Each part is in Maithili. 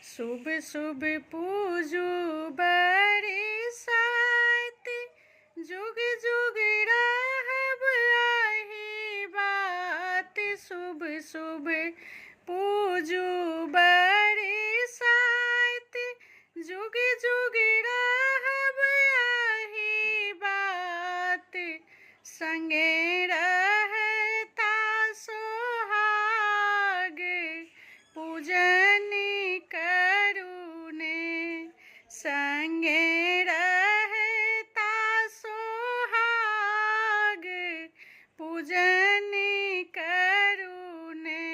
शुभ शुभ पूजू बरसाइत, जुग जुग रहब आही बात। शुभ शुभ पूजू बरसाइत, जुग जुग रहब आही बात। संगे रहता सोहाग, पूजन करुने। संगे रहता सोहाग, पूजन करुने।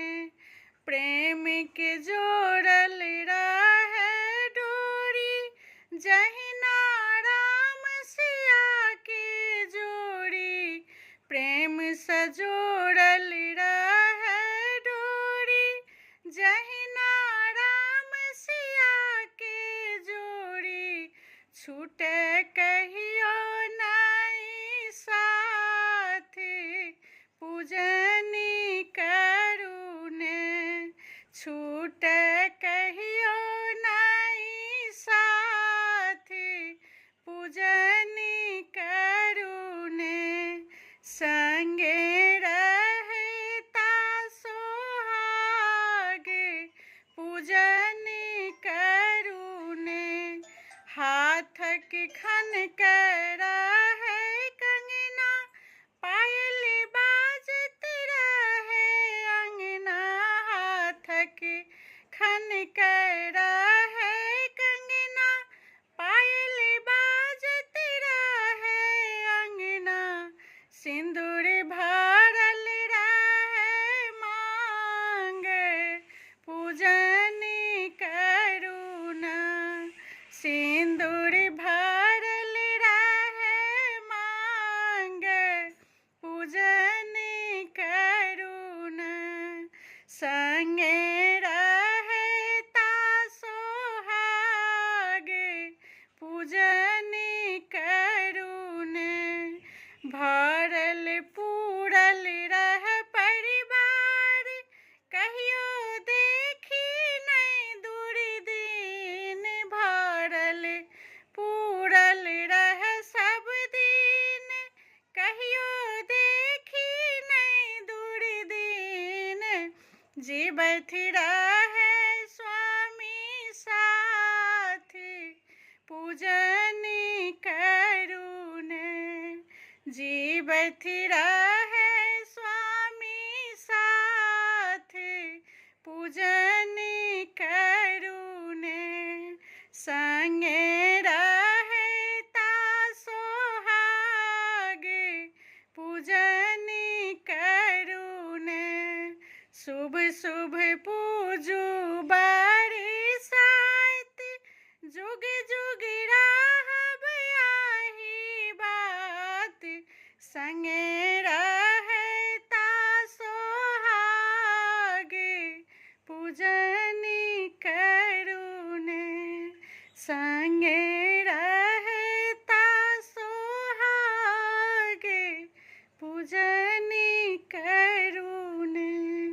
प्रेम के जोड़ल रहे डोरी, जहिना राम सिया के जोड़ी। प्रेम से जोड़ल रहे डोरी, जहिना राम सिया के जोड़ी। छूटे कहियो नहीं साथ, पूजनी करुने। छूटे कहियो नहीं साथ, पूजनी करुने। संगे रहता सोहाग, पूजनी करुने। हाथक खन रहे कंगना, पायल बाजत रहे अंगना। हाथक खन रहे कंगना, पायल बाजत रहे अंगना। सिंदूर भरल रहे मांग, पूजनी करुणा। सिंदूर भरल रहे मांग, पूजनी करुणा। संगे रहता सोहाग, पूजनी करुने। भरल पूरल रह परिवार, कहियो देखी नहीं दूर दिन। भरल पूरल रह सब दिन, कहियो देखी नहीं दूर दिन। जीवथि रहे स्वामी साथ, पूजनी करुने। जीवथि रहे स्वामी साथ, पूजनी करुने। संगे रहता सोहाग, पूजनी करुने। शुभ शुभ पूजू बरसाइत, जुग जुग रहब आही बात। संगे रहता सोहाग, पूजनी करुने। संगे